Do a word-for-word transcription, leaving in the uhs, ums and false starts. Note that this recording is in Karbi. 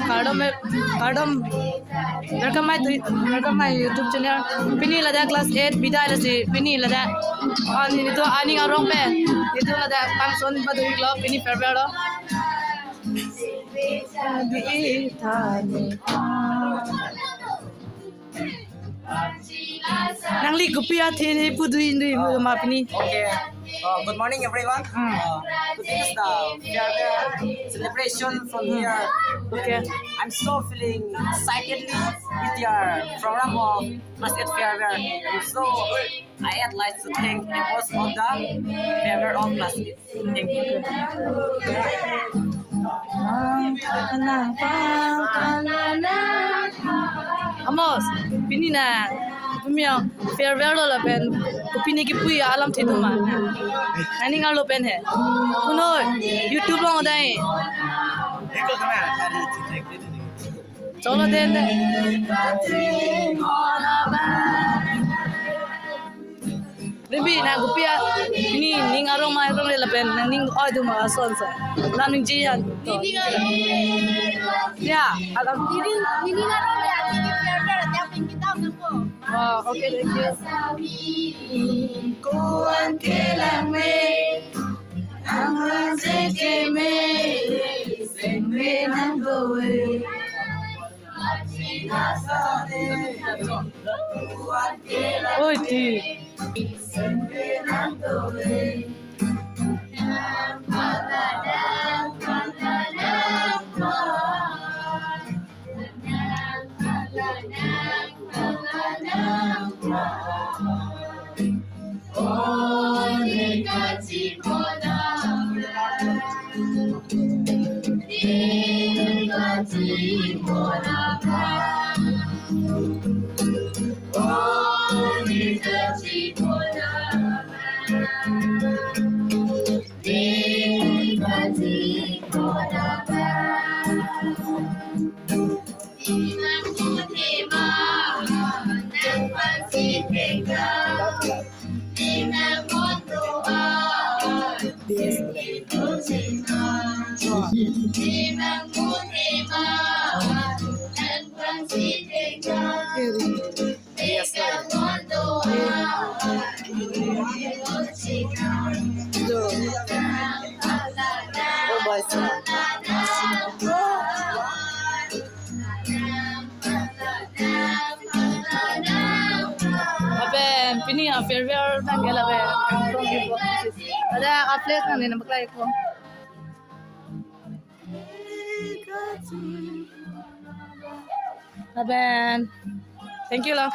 Kardom, kardom. Welcome my, welcome my YouTube channel. Pini ladak class eight bidai lasi. Pini ladak. Oh, nelitum aning arong pen. Nelitum ladak function pado-iklo. Pini farewell lo. Nangli kopi athe ne pudui dui ma pini. Okay. Uh, good morning, everyone. Hmm. Uh, today is the farewell celebration from here. Okay. I'm so feeling excitedly with your program of class eight farewell. I'm so, I'd like to thank the boss of the farewell of class eight. Amos, pini na, pumi ang farewell lo lapen, pini kipu alam thiduma. Aning arlo pen he. Kunoi, YouTube along dai. Cholo den de. Ribi na kopi a, pini ning arong ma arong le lapen nangning oi duma ason sa. Lam ningje an. Ya, alam. Nini, nini arong ya, nini fair fair, dia pin kita nunggu. Oh, okay, thank you. Kuan kelang me, ang rang se ke me, seng me nang doe. Oi, ti. Lapen pini a farewell tangke lapen. Ada update nang nina baklai ko. Lapen thank you lo.